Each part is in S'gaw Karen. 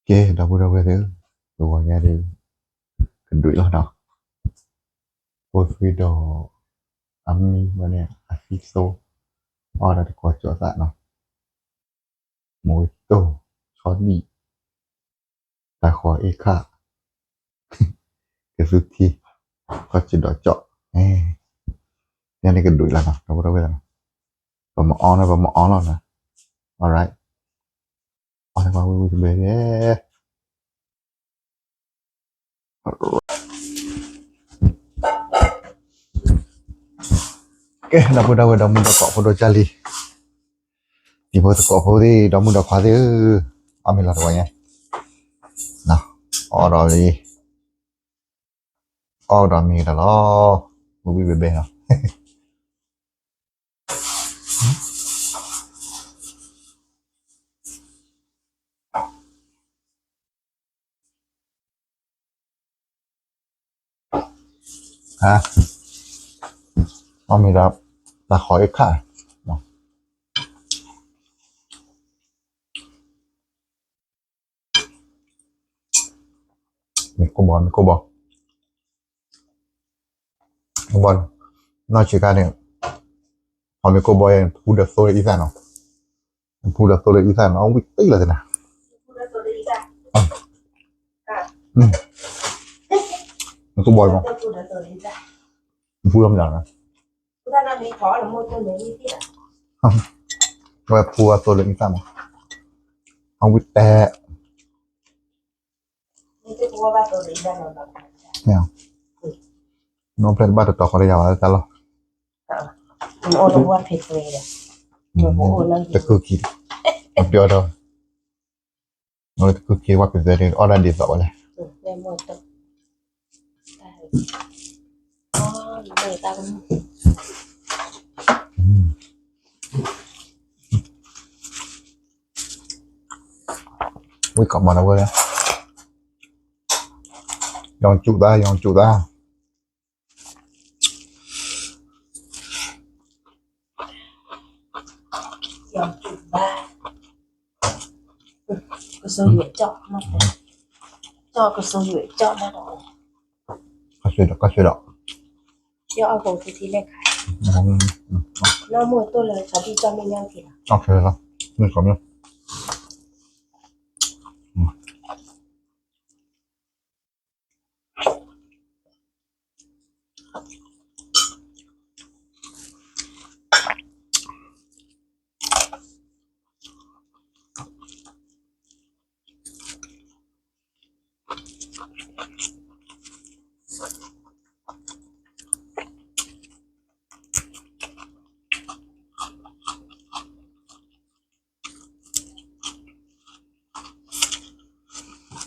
ကဲ ဒီပုၢ်ဒီဝဲၢ်သ့ၣ်ဧၢ, ပဂီၤညါဒီး ကဒွံးလီၤနီၤ, ဖိသွံဒီး အမံၤဝဲန့ၣ် အသံသိ, အီၣ်ဒီးတကိးကၠီသၣ်နီၤ, မူဝဲတိၢ်, ဆီနံၣ်, တၢ်ဃီၤအ့ခၣ်, ကသူထံ, ခီၣ်စ့ဒီးကၠီ, ညါန့ၣ်ကဒွံးလီၤနီၤ ဒီပုၢ်ဒီဝဲၢ်သ့ၣ်နီၤ, ပမၤအီၣ်န့ၣ် ပမၤအီၣ်လီၤနီၤ, alright, အီၣ်န့ၣ်ပှၤဝံၣ်ဝံၣ်တဘဲဒဲး ကဲ ဒီပုၢ်ဒီဝဲၢ် ဒီမုၢ်ဒီကိးဖိဒိၣ်ကၢ်လံ, ဒ်ဖိသကိးဖိသ့ၣ် ဒီမုၢ်ဒီခွါသ့ၣ်ဧၢ, အီၣ်မ့ၤလီၤတဝီညါ, အီၣ်ဒီးလံ, အီၣ်ဒီးမ့ၤကဒီးလီၤ, ဝံၣ်ဝံၣ်ဘဲဘဲလီၤ. အီၣ်မ့ၤဒီး တၢ်ဃီၤအ့ခၣ်, မ့ၢ်ကိၢ်ဘီ မ့ၢ်ကိၢ်ဘီ, ဘီနီၢ်ဆံးခါန့ၣ်, ဖီမ့ၢ်ကိၢ်ဘီ ဖူဒီးသိလၢအံသၣ်နီၤ, ဖူဒီးသိလၢအံသၣ်နီၤ အဝံၣ်တ့ၢ်လီၤသ့ၣ်နၤ, မ့ၢ်ကိၢ်ဘီမး, ဖူလီၤမးနီၤ, ဝဲဖူအသိလၢအံသၣ်မး, အဝံၣ်တ့ၢ် မ့ၢ်, နီၢ်ဖျဲၣ်တဘၣ်တတီၤဃီတယၤဘၣ်တၢ်လီၤ, တကုၢ်ခံ, အပျီဒီး, တကုၢ်ခံဝဲဖံးသွဲဒီး အီၣ်ဒၣ်ဒ်သိးဝဲလဲၣ်. ဝံၣ်ကီးမၤနၤဝဲလဲၣ်, ယွၤကၠူၣ်သး ယွၤကၠူၣ်သး. ကဆွေဒီး ကဆွေဒီး လၢမိၢ်တိၢ်လၢ မ့ၢ်ကီးမ့ၢ်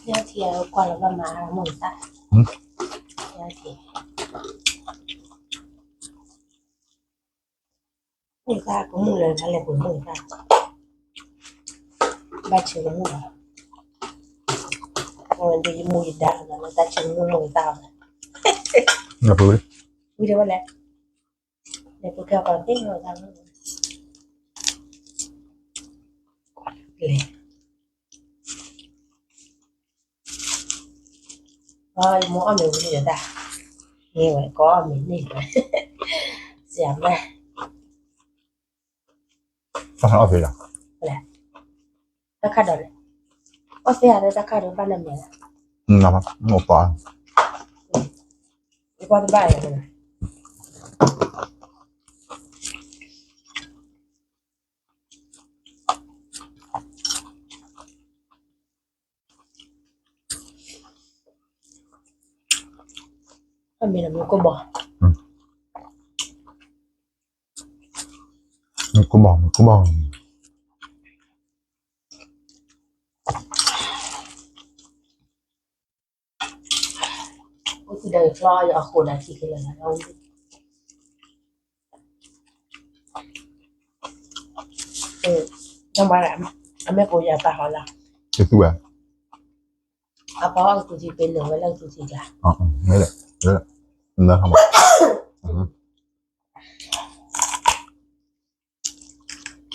ညၣ်ထံ ကွၢ်လီၤဘၣ်မၤမိၢ်တၢ်, ညၣ်ထံ မိၢ်တၢ်ကမူၣ်လၢၤ တၢ်လဲၤပှ့ၤမိၢ်တၢ်, ဘၣ်ဆၢကမူၣ်လီၤ, ဒီးယမိၢ်ယဒါလီၤ တၢ်ဆၢကမူၣ်မိၢ်တၢ်လီၤ, ဝံၤဒီးဝဲလဲၣ်, လဲၤပှ့ၤကဲပှၤသ့ၣ်နီၣ်တၢ်, လဲၤ အမိၢ်အီၣ်မ့ၤဝံၤဒီးတၢ်, မ့ၢ်ဝဲ ကအီၣ်မ့ၤန့ၣ်ဝဲ, စံးမး, တၢ်ခါဒီးလဲၣ်, အီၣ်သ့ၣ်ဧါ တၢ်ခါဒီးဘၣ်နမဲာ်လီၤ, ပှၤတဘၣ် အမ့ၢ်လၢမူကိၢ်ဘီ, မူကိၢ်ဘီ မူကိၢ်ဘီ, အိၣ်သံဒီးချီအဃိဒီးထံၣ်က့ၤလၢၤလီၤ, အမ့ၢ်ပှၤယၤပာ်ဃီလီၤ, တသူဝဲ, အပှၤအီၣ်ကသူထံပ့ၤနိၣ်ဝဲလၢကသူထံကျါ, လဲၣ်, လဲၣ်, လဲၣ်, လဲၣ်,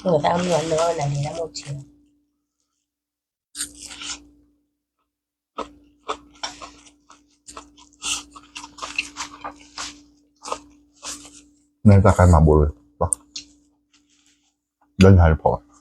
မိၢ်သးမုၢ်အနီၢ်နၤန့ၣ် တၢ်မိၢ်ဆံးလီၤ. မ့ၢ်တၢ်ကဲမၤဘိးလီၤ, ဒီးနၤတဖီ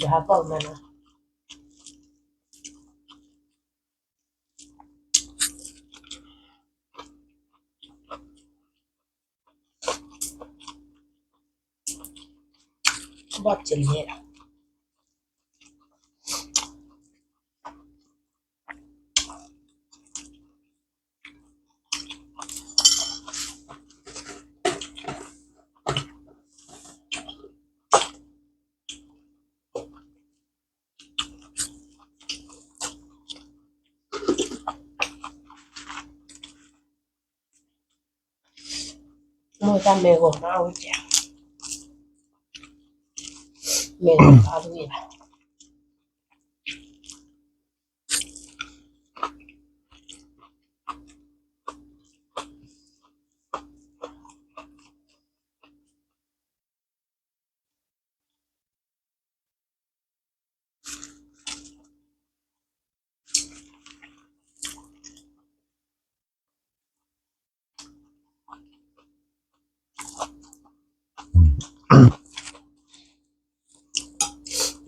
ၣ်ဘၣ်. ဘၣ်တလဲၤလီၤ. မိၢ်တၢ်မ့ၢ်ဂီၤမးအဝဲကဲ, မ့ၢ်ဂီၤမးအဝဲကဲ. ယဲၢ်လီၤမ့ၢ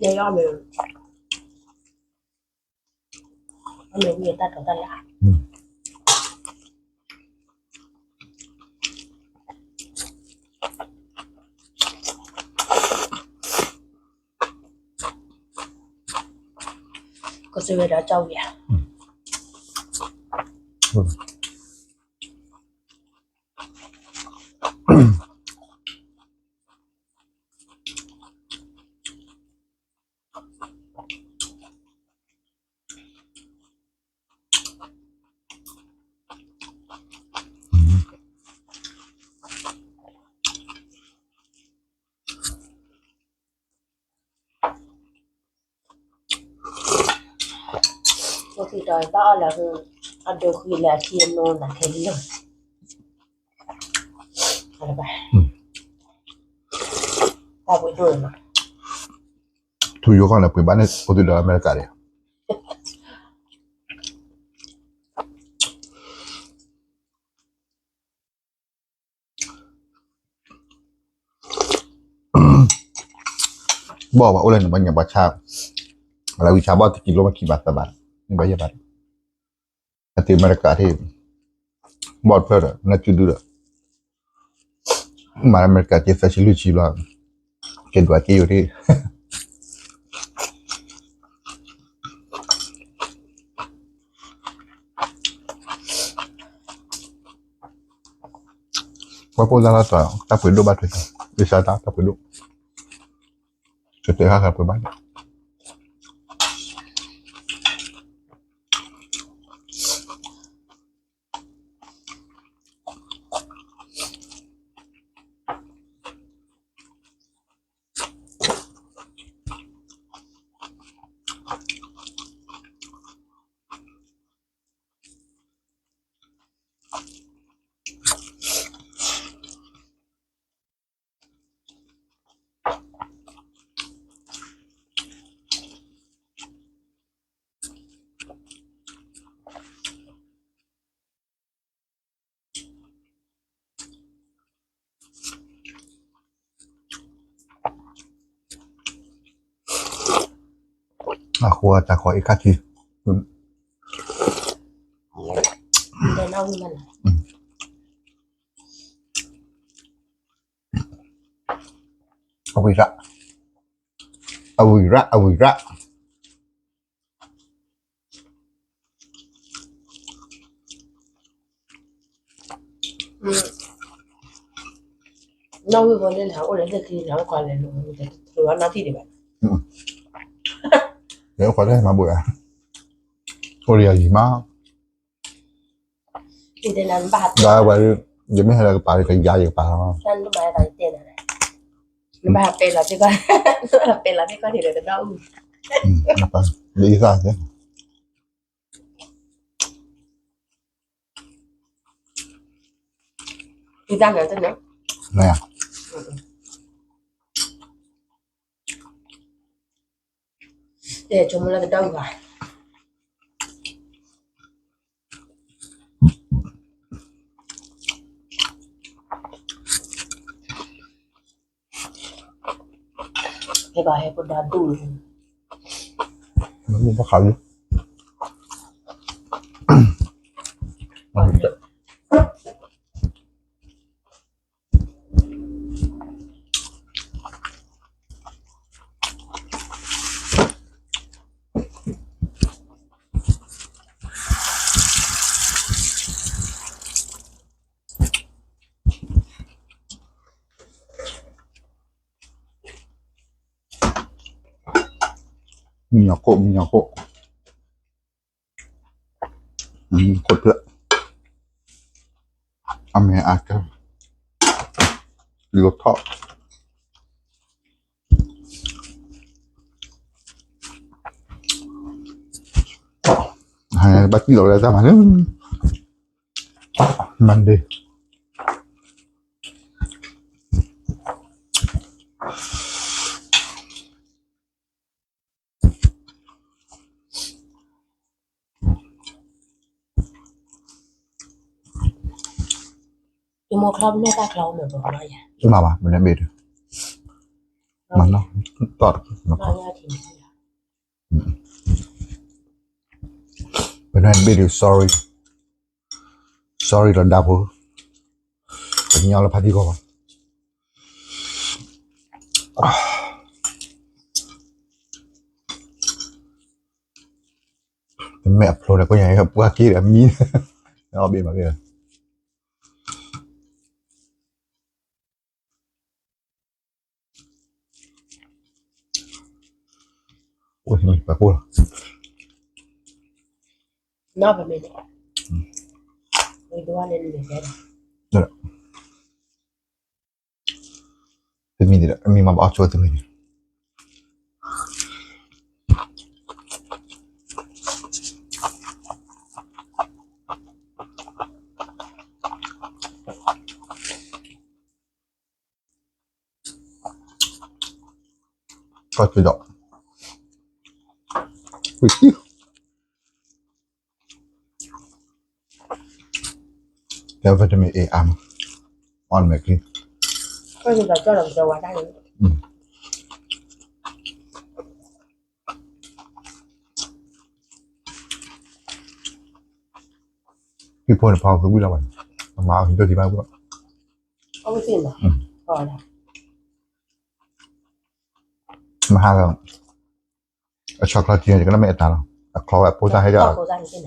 ် အမ့ၢ်ဝံၤတၢ်ကီတၢ်လၢ ကစၢ်ဝဲဒီးကၠီဝံၤဧါ. အိၣ်သံဒီးဘၣ်အီၣ်လၢ အဒိဃံလၢအခံအနိနၤခဲလၢာ်, တၢ်ပှ့ၤဒိၣ်န့ၣ်, ထူယိၤခီၣ်န့ၣ် ပှ့ၤဘၣ်န့ၣ် အိၣ်သံဒီးအမဲရကၤန့ၣ် ဘၣ်ဘၣ်အိၣ်လၢန့ၣ် ဘၣ်ညါဘၣ်ဆၣ်, လၢဝံဆၣ်ဘၣ်တကံလိမ့ၢ်ခံဘၣ်သၢဘၣ်, န့ၣ်ဘၣ်ယဲၢ်ဘၣ်, အတ့ၢ်အမဲရကၤထံၣ်, ဘၣ်တဖျၢၣ်ဒီး နၢ်စုဒုဒီး, မၤအမဲရကၤက့သၢဆံလွံၢ်ဆံဘျီ, ကဲဒွးက့ယိာ်ထံၣ် ပှၤဖိသၣ်လၢ်တီၤ တၢ်ပှ့ၤဒိၣ်ဘၣ်ထွဲ, အ့ၣ်စၢ်တၢ် တၢ်ပှ့ၤဒိၣ်, ကတဲဟးဃာ်ပှ့ၤဘၣ်န့ၣ် အဃိတၢ်ခီအ့ၣ်ခါထံ, အဝံၤရၣ်, အဝံၤရၣ် အဝံၤရၣ်. နီၣ်ဂံၢ်ဃီန့ၣ် အိၣ်လၢသ့ၣ်ခံန့ၣ် အိၣ်ခီလဲၣ်လိၤ တဝဲနီၢ်ထံၣ်ဒံးဘၣ်. ယအိၣ်ခိးတၢ်မၤဘိၣ်ဧါ, အိၣ်ဒီးယၤယံၤမး, ဒီးဝဲ, ယမ့ၢ်ဟဲလၢကပၤဒီး ကယၤယကပၤလီၤ, ဘၣ်ဟးပဲလီၤသ့ၣ်ကီၢ်, ပဲလီၤသ့ၣ်ကီၢ်န့ၣ်ဒီးတဒီအူၣ်, လၢအံသၣ်သ့ၣ် အံသၣ်န့ၣ်, ဆိကမိၣ်လၢတဒီအူၣ်ဘၣ်. ဟဲဘၣ်ဟဲဖိဒါဒူၣ်န့ၣ်, မ့ၢ်ဘၣ်ဃးလံ, မုၢ်ညီၣ်ခိၣ်, မုၢ်ညီၣ်ခိၣ်, ခိၣ်ဖျၢၣ်, အမဲာ်အါကၢ, လီၤထီၣ်, ဘၣ်စံၣ်လီၤလၢတၢ်မၤလၢ Monday. မၤဘၣ် မနုၤဘ့ၣ်ဒုး, မၤနီၢ်, တီၢ်တ, ပနၢ်ဘ့ၣ်ဒုး sorry, sorry လီၤဒါဖိ, ပညီလၢဖါတံၢ်ဂီၢ်ဘၣ်. တမ့ၢ်အဖျိန့ၣ် ကိးညါပှၤက့ၤဒီးမံ, အီၣ်ဘ့ၣ်မးဘ့ၣ်, အိၣ်ပှၤကိၢ်လီၤ. တမံၤဒ်ဒီး မံမၤဘၣ်အီၣ်ဆိတမံၤန့ၣ် ကီၢ်က့ဒီး ဝံၤ တဲ vitamin A အါမး အီၣ်နမဲာ်ချံ ဟံၣ်ဖိန့ၣ် ဖီကဝံၣ်လီၤဘၣ်န့ၣ် အမၤအီၣ်ဟံၣ်ဒိၣ်ထံဘၣ်ဝံၣ်လီၤ မဟါလီၤ အဆီချီထံန့ၣ် ယကနၣ်မ့ၢ်အတၢ်လီၤ အချီဝဲဖိတၢ်ဟဲဒၣ် အချီ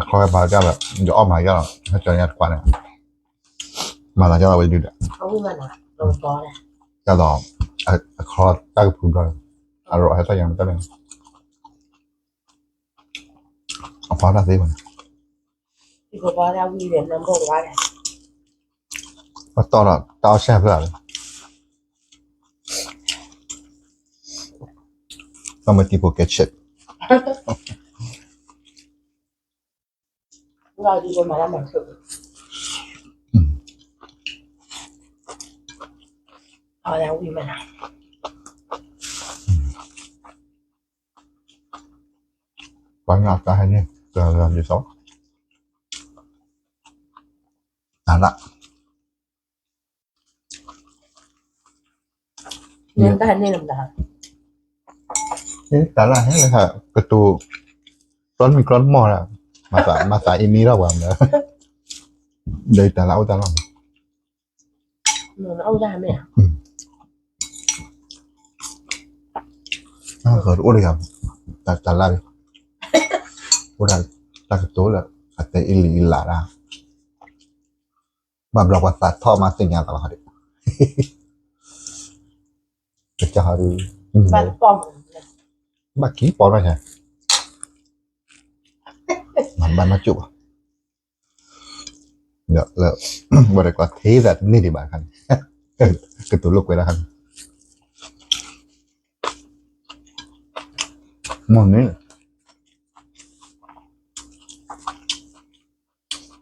ဝဲပာ်ဒၣ်လီၤ ယအီၣ်မၤဒၣ်လီၤ ဟဲကၠီညါတကွၢ်န့ၣ် မၤသးဒ်ဝဲဒုးဒီး ဒ်သိး အချီတၢ်ကဖုဘျီ အရိးဟဲတၢ်ယါမတၢ်န့ၣ် အဖီတၢ်သ့ဘၣ်န့ၣ် ပတီၢ်ဒီး တၢ်အီၣ်ဆၣ်ဖျၢၣ်လီၤ တၢ်မၤတံၤဖိကဲဆဲး ပှၤညါတၢ်ဟဲန့ၣ် တၢ်လၢဒ်သိး တၢ်လၢ တၢ်လၢဟဲလၢကတိၤ ကျီမံၤကျီမီၢ်လၢ မၤသးအံၤမံထီၣ်ပှၤမနုၤ ဒီးတၢ်လၢအိၣ်တၢ်လီၢ် အိၣ်တဂၤ တၢ်လၢ အိၣ်ဒၣ်တၢ်ကတိၤလၢ အတဲအ့လံအ့လးဒၣ် ဘၣ်ဘျီပှၤသးထီၣ်မးသ့ၣ်ညါသးလီၤ ကစၢ်ဟီဒုး ဘၣ်တပီၢ်မး ဘၣ်က့ၤပိာ်နီၢ်ဆဲး, မၤဘၣ်နီၢ်ကၠိၣ်ဘၣ်, လၢ ဝဲတကျီၤထ့သးတန့ၢ်ဒံးဘၣ်ခါန့ၣ်, ကတိၤလိာ်ကွဲတၢ်ခါန့ၣ်, မ့ၢ်န့ၣ်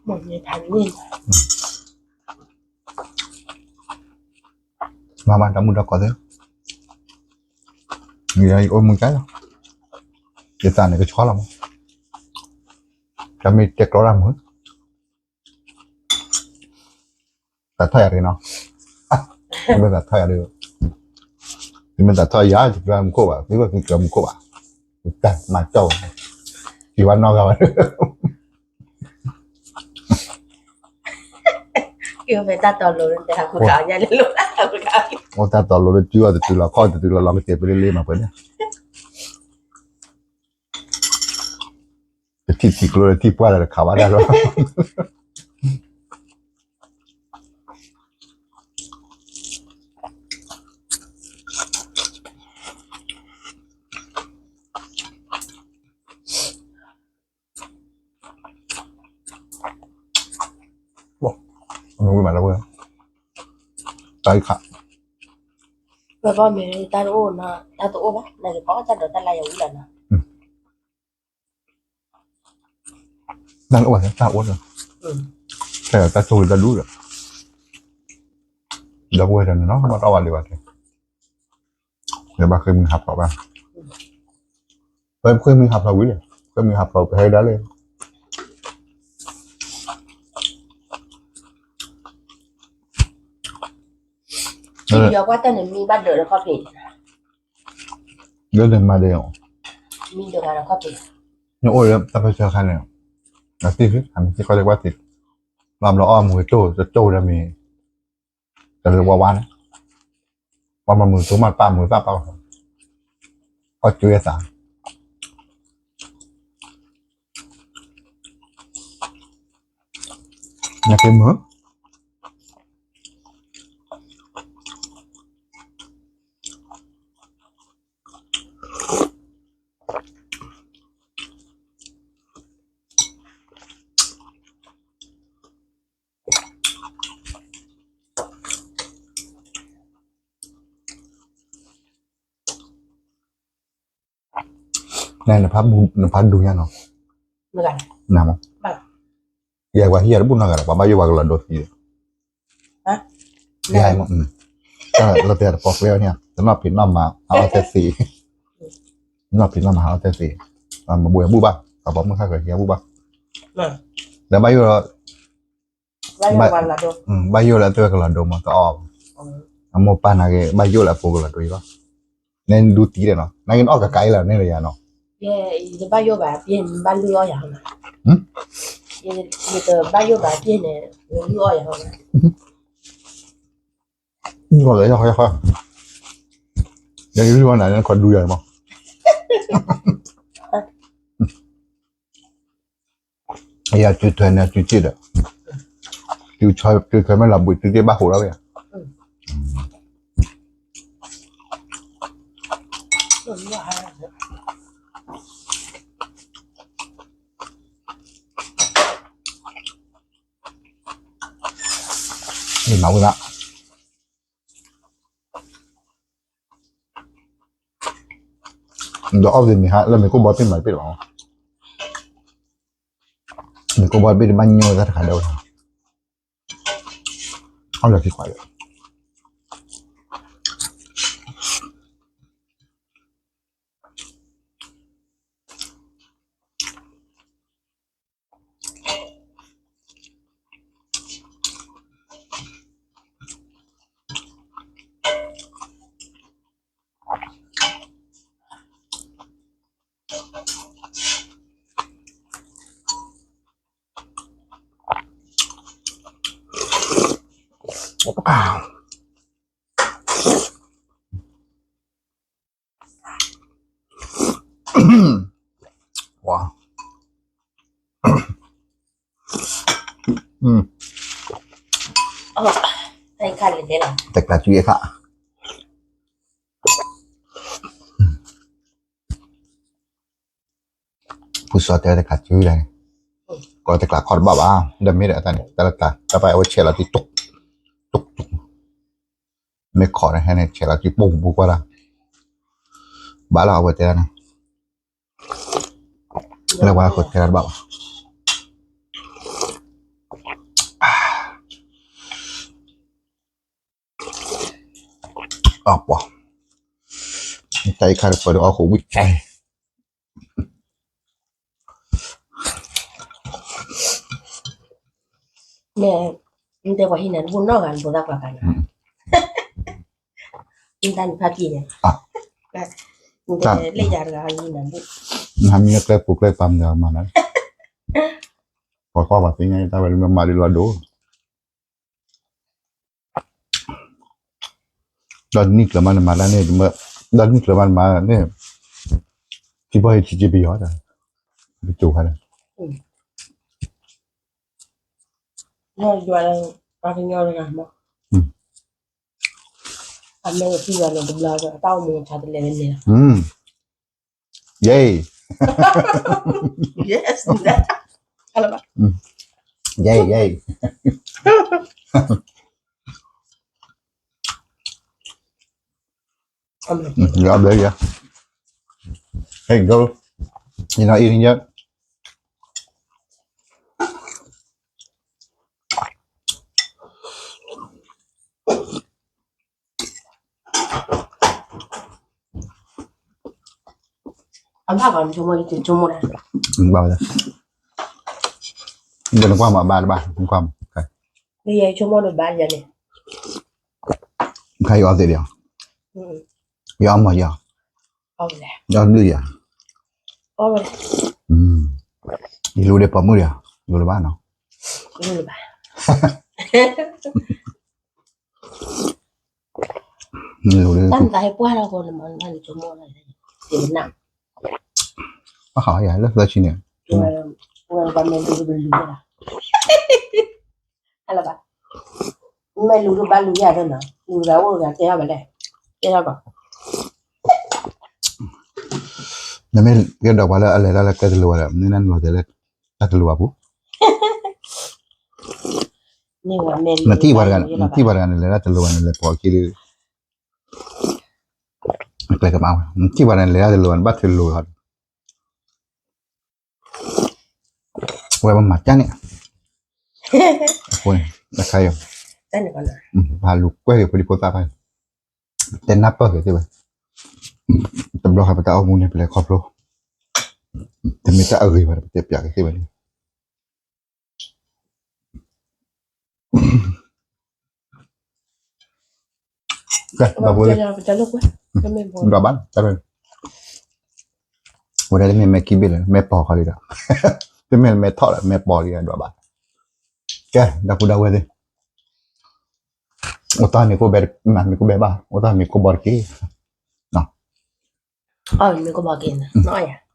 မ့ၢ်န့ၣ် မၤမၤတၢ်မုာ်တၢ်ကီၢ်သ့, ယအိၣ်မူကါလီၤ, ယသးန့ၣ်ကဆှီလီၤမး, တၢ်မ့ၢ်တဲကျီတၢ်မုာ်, သးထီၣ်ယၤတဂ့ၤနီၤ, မ့ၢ်သးထီၣ်ယၤတဂ့ၤ, မ့ၢ်သးထီၣ်ယၤ ယကျီမူခိၣ်ဘၣ်, မ့ၢ်ဘၣ်သးကျီမူခိၣ်ဘၣ်, တၢ်မၤကၠီၣ်, ယဘၣ်နီၢ်ဂၤဘၣ် အိၣ်တၢ်တီၤလိၤလၢတုၤအီၤတတုၤလီၤ ခီၣ်တတုၤလီၤ လီၤကစဲးပလ့လ့မးပှဲၤန့ၣ်, ပထံၣ်ထံကျိလၢထံၣ်ပှၢ်လၢတခးဘၣ်တၢ်လီၤ. ဝံၤမးလၢဝဲ, တၢ်အံၤခး, ဝဲဘီမ့ၢ်တၢ်တအိၣ်နီၤ တၢ်တအိၣ်ဘၣ် နကကိးတၢ်ဒီးတၢ်လၢယဝံၤလီၤနီၤ. တၢ်အိၣ်ဘၣ် တၢ်အိၣ်ဒီး, တၢ်ဆိၣ်ဂ့ၤတၢ်ဒူၣ်ဒီး, ဒီပုၢ်ဝဲၢ်တနီၤနီၤ ဘၣ်တၢ်အီၣ်ဘၣ်လံဘၣ်တဲ, ဒီးဘၣ်ဃ့ၢ်မှံဟးဖျိးဘၣ်, ပဃ့ၢ်မှံဟးဖျိးဝံၤလံ, ဃ့ၢ်မှံဟးဖျိးပဟဲဒၣ်လၢ လၢနမၤဒၣ်, နအိၣ်လၢတၢ်ပၢဆှၢခါန့ၣ်, အသ့ၣ်သု ဟးမ့ၢ်သ့ၣ်ခီၣ်လၢကွၢ်သ့ၣ်, ဘၣ်ဘျီအီၣ်မူၤကၠိၣ်တကၠိၣ်ဒီးမ့ၢ်, တလၢဝါဝါန့ၣ်, ဘၣ်ဘျီမုာ်သိမးတပၣ်မုာ်သၣ်ပၣ်, အီၣ်ကၠိအသး နက့မုာ် န နဖးဒိၣ်ညါနီၤ, နမ့ၢ်, ယဲပှၤဟံၣ်ယၤတဘူၣ်နီတဂၤဒီး ပှၤဘၣ်ယိၣ်ပှၤကလီၤဒိသံဒီး, ယဲ, လီၤတဲာ်တပီၢ်ကျဲအီၤန့ၣ် တနီၣ်ဖံးနီၣ်မၤ ဟးအီၣ်တဲသ့, တနီၣ်ဖံးနီၣ်မၤဟးအီၣ်တဲသ့, မ့ၢ်ဘၣ်ဘူၣ်ဘၣ် ပှၤပိာ်မုၣ်ခါကဟံၣ်ဘူၣ်ဘၣ်, ဒီးဘၣ်ယိၣ် ဘၣ်ယိၣ်လၢအဝဲကလီၤဒိမး တအီၣ်, အမိၢ်ပၢ်နာ်က့ ဘၣ်ယိၣ်လၢအဖိကလီၤဒိအံၤလီၤ, နဒူသံဒီးနီၤ နာ်က့နအီၣ်ကကးအံၤလီၤန့ၣ်လီၤယၤနီၤ, ယဘၣ်ယိၣ်ဘၣ်ပှဲၤန့ၣ် ဘၣ်လုၢ်အီၣ်ယၤ, ယတဘၣ်ယိၣ်ဘၣ်ပှဲၤန့ၣ် လုၢ်အီၣ်ယၤ, ယလုၢ်အီၣ်နၤ နခီဒူယၤမး ယၤတုၤထွဲန့ၣ် တုၤတ့ၢ်ဒီး, တုၤထွဲမ့ၢ်လီၤဘှံး တုၤတ့ၢ်ဘၣ်ဟိးလီၤဝဲ, မၤဝဲဒၣ် ဒီးအီၣ်သ့ၣ်မ့ၢ်ဟါ လၢမ့ၢ်ကိၢ်ဘီတဘ့ၣ်မၤတဘ့ၣ်လီၤ, မ့ၢ်ကိၢ်ဘီတဘ့ၣ်တဘၣ်ညိၣ်ဝဲတၢ်တခါဒဲးဝဲ, အီၣ်လၢခံခွးဒီးတကျးစုအခါ ပူၤစီၤတဲတကျးစုဒၣ်န့ၣ်, ကီးတကျးခီၣ်တဘၣ်ဘၣ်, ဒီးမ့ၢ်ဒီးအတၢ်န့ၣ် တၢ်လၢတၢ် တၢ်ပာ်အဝဲဆဲးလီၤစုတူၢ်, တူၢ်, မ့ၢ်ခီၣ်န့ၣ် ဟဲန့ၣ် ဆဲးလီၤစုပူၤပူၤကွၢ်လီၤ, ဘၣ်လီၤအဝဲတဲဒၣ်န့ၣ်, လၢပှၤဃိတဲဒၣ်တဘၣ်ဘၣ်. အပှၤ, တၢ်အံၤခါတပၢၤဒီးအီၣ်ဃိးဝံၣ်ကဲ, မ့ၢ်, နတဲပှၤဟံးနၤတဘူၣ်နီၢ်ဂၤနဖိသၣ်ခွါခါန့ၣ်, နတၢ်နဖးပံၤန့ၣ်, နတဲလၢယၤတဂၤဟံးနၤဘူၣ်, နဟးမံလၢကျဲပူၤကျဲပၤမနုၤမၤနၤ, ပှၤကွၢ်ပှၤသ့ၣ်ညါတၢ်ဝဲလၢမၤဒ်လီၤဒိၣ် ဒီးနံၣ်ကျၢၤမးနမၤတၢ်န့ၣ်, ဒီးနံၣ်ကျၢၤမးနမၤန့ၣ်, ထံဘီဟ့ၣ်ထံက့ပယီၤတၢ်, ပကၠိခါန့ၣ်, ယွၤလၢပှၤကညီတဂၤမး, အမ့ၢ်ဝံၤလီၤန့ၣ် တဘျီအတၢ်အိၣ်မူတၢ်တလဲၤဝဲန့ၣ်လီၤ. ယဲၢ်, ယဲၢ်, ယဲၢ်, ယဘျဲယၤ, ဟဲကီ, ယနီၢ်အံၤန့ၣ်ယဲၢ် အဘၣ်ဘၣ်နဆိကမိၣ်, ယဆိကမိၣ်ဒၣ်, ဘၣ်ဝဲ, ဒီးနကွၢ်မးဘၣ်တဘၣ်, နကွၢ်မး, ယဆိကမိၣ်ဒီးဘၣ်ယၤန့ၣ်, ခါယအီသ့ၣ်ဒီး, ယအီမီၤယၤ, ယအီဘျုးယၤ, ယလူၤဒီးပိာ်မုၣ်ဒီး, လူၤလၢၤဘၣ်နီၤ, လူၤလၢၤဘၣ် နလူၤလၢ, တၢ်နသးဟဲပှၢ်ထီၣ်ဃိနမၤနမၤနဆိကမိၣ်လၢ, ဘၣ်ဃးယၤလၢသၢဆံန့ၣ်, မ့ၢ်လူၤတဘၣ်လူၤယၤဒီးနီၤ, လူၤတဂၤအိၣ်တဂၤတဲထီၣ်ဘၣ်လဲၣ်, တဲထီၣ်ဘၣ် နမ့ၢ်ကဲဒီးပှၤလၢအလဲၤတၢ်လၢကျဲတလိၤဘၣ်ဒီး မ့ၢ်နၤနလီၤတဲာ်လၢတၢ်တလိၤဘၣ်ပူၤ, နထံၣ်ပှၤတဂၤန့ၣ် လဲၤတၢ်တလိၤဘၣ်န့ၣ် လဲၤပိာ်အခံလံ, ကျဲကမၣ်ဝဲ နထံၣ်ပှၤတဂၤန့ၣ် လဲၤတၢ်တလိၤဘၣ်န့ၣ် ဘၣ်ထုးလိၤဃီ, ဝဲပမၤကၢ်န့ၣ်, အဃိန့ၣ် အခါယီၤ, ပလူၤကွဲၢ်က့ၤဖိဒံဖိသၣ်ဖဲန့ၣ်, တဲနၢ်ပၢၢ်က့ၤသ့ၣ်ဝဲ, တဘျီဃီပတၢ်အိၣ်မူန့ၣ် ပလဲၤခီဖျိ, တမ့ၢ်တၢ်အဂ့ၤဘၣ်ဒီး ပတဲပၠးက့ၤသ့ၣ်ဝဲန့ၣ်, ကဲ, ဒွးဘၣ်, ဝဲဒၣ်တမ့ၢ်မဲာ်ခံဘ့ၣ်လၢၤ မဲာ်ပီၤခီလံဒီး, တမ့ၢ်မဲာ်ထီၣ်လၢၤ မဲာ်ပီၤလံဒီး ဒွးဘၣ်, ကဲ, ဒီပုၢ်ဒီဝဲၢ်သ့ၣ်, အိၣ်တၢ်မ့ၤကိၢ်ဘဲ, မ့ၤကိၢ်ဘဲဘၣ်, အိၣ်တၢ်မ့ၤကိၢ်ဘီတက့ၢ်,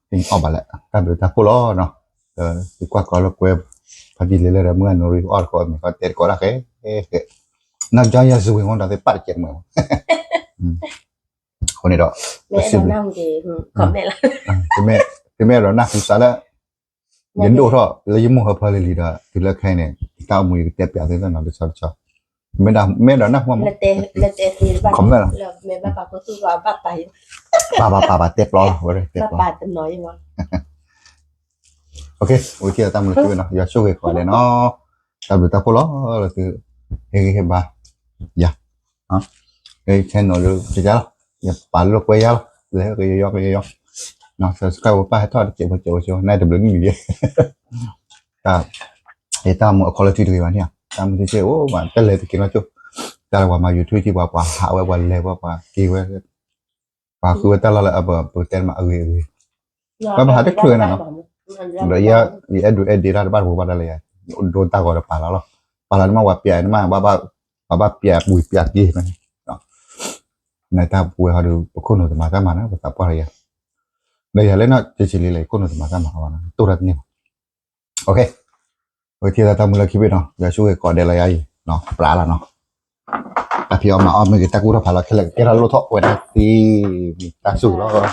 အီၣ်ဘၣ်လဲၣ်, တၢ်ဘျုးတၢ်ဖှိၣ်လီၤ, သုကွၢ်ကီလၢကွဲ, ဖါတံၢ်လံလၢဒီး မုၢ်အနိရံ အီၣ်တကိး မ့ၤကီၢ်တဲတကိးတၢ်ဃဲ, နီၢ်ကၠီယၤစူၤဝ့ၤမီၢ်ဒီးသ့ၣ်ပၣ်တကဲးမး, အဃိန့ၣ်ဒီး, တမ့ၢ်အဲၣ်ဒိးနၢ်ဟူစါလၢ, ယဒိၣ်ထီၣ်လၢယမိၢ်ဟၢဖၢလံလံဒီး တုၤလၢခဲအံၤန့ၣ် ယတၢ်အိၣ်မူယကတဲပၠးသုနီၤ တဆီတဆီ, မ့ၢ်အဲၣ်ဒိးနၢ်ဟူမး, မ့ၢ်ဘၣ်ပာ်ပာ်ပာ်တဲပျီလီၤ, ဝဲတဲပျီ, ဝံၤထံၣ်ဒီးတၢ်မုာ်လၢခံဝဲနီၤ ယွၤဆိၣ်ဂ့ၤကိးဂၤဒဲးနီၤ, တၢ်ဘျုးတၢ်ဖှိၣ်လီၤ, လၢသု, ဟ့ၣ်ဂံၢ်ဟ့ၣ်ဘါ, ယၤ, ဟဲ channel လၢကယါလီၤ, ယပာ်လၢကွဲယါလီၤ, လဲၤကယီကယီ, subscribe ဝဲပၢ်ဟဲထီၣ်တစဲးဖိစဲးဖိစဲးဖိ နတဘျုးနံၣ်န့ၣ်, တၢ်, ယတၢ်မူအ quality တဂ့ၤဘၣ်န့ၣ်, တၢ်မူဆ့ဆ့အိၣ်ဘၣ် တၢ်လဲၤတက့ၤနီၢ်ကၠိ, တၢ်လၢပှၤမၤ YouTube က့ၤ ပှၤပှၤဟးဝဲ ပှၤလဲၤဝဲ ပှၤက့ၤဝဲ, ပှၤဃုဝဲတၢ်လီၢ်လၢအပပတဲမးအဂ့ၤအဂ့ၤ, ပှၤမၤဟးတချုးဝဲနီၤ, ဒီးယအဲၣ်ဒိးအဲၣ်ဒိးတၢ်တဘၣ်တပူၤဘၣ်တၢ်လၢယၤ, ဒိတၢ်ဂီၤဒီးပာ်လီၤလီၤ, ပာ်လီၤန့ၣ်မး ပှၤပျးန့ၣ်မး ပှၤဘၣ်ပျးပှ့ၤပျးက့ၤမးန့ၣ်, နတၢ်ပဝဲဟီဒီး ပခိၣ်နူာ်တမၤတၢ်မၤန့ၣ် ပသးပှၢ်လၢယၤ, ဒီးယၤလၢနီၢ်ကၠိဆံလံလၢယခိၣ်နူာ်တမၤတၢ်မၤအီၤဘၣ်နီၤ တိၢ်တၢ်တန့ၢ်ဘၣ်, ဝဲထံၣ်သးတၢ်မူလၢခံဘ့ၣ်နီၤ ယွၤဆိၣ်ဂ့ၤကိးဂၤဒဲးလၢယၤအံၤ, ပြးလီၤနီၤ, တၢ်ဖံးအီၣ်မၤအီၣ်မ့ၢ်ဂ့ၤ တၢ်ကူၣ်ထီၣ်ဖးလီၤခဲလၢာ် ကဲထီၣ်လိၣ်ထီၣ်ဝဲဒၣ်သ့, တၢ်ဆိၣ်ဂ့ၤလီၤ.